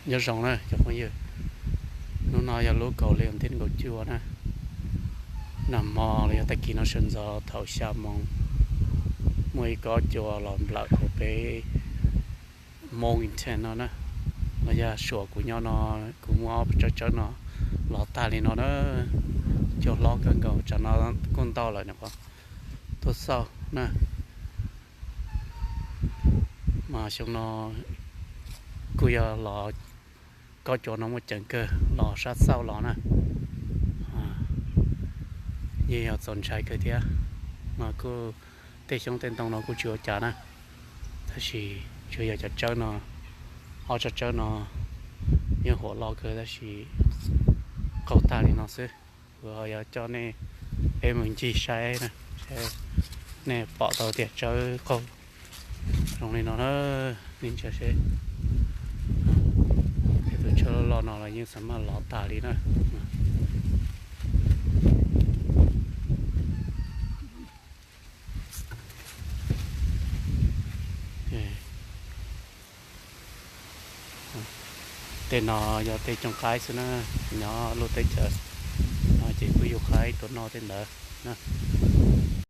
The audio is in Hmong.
Nyob zoo na cov phooj ywg, hnub no yog lub kaum hli thib nees nkaum cuaj na. Nag hmo los yog tag kis no sawv ntxov thaum xya moos, muaj ib kob cua los nplawm hauv peb Mornington no na, los yog saum kuv nyob no, kuv muaj ob peb tsawb tsawb no los tag li no na. Cua hlob kawg nkaus, tsam no kuj ntau lawm no, tuaj xauj na. Mas xyoo no kuj yog los, kob cua no muaj ceem kawg los sab xauj los na. Yeej yog txaus ntshai kawg thiab. Mas kuj tej xyoob tej ntoo no kuj tsis ua cas na, tab sis tsuas yog cov tsawb no, ob tsawb tsawb no yeej huam loj kawg tab sis qaug tag li no xwb. Kuv ho yuav coj nej peb mus ncig saib na, saib nej pom tau tias tsawb qaug zoo li no na. Nej ntsia seb, tej tus tsawb loj loj no los yeej xav maj lov tag li na. Tej no yog tej cooj qaib xwb na, nyob lub teb chaws no ces kuj yug qaib tuaj noj tej ntawd na.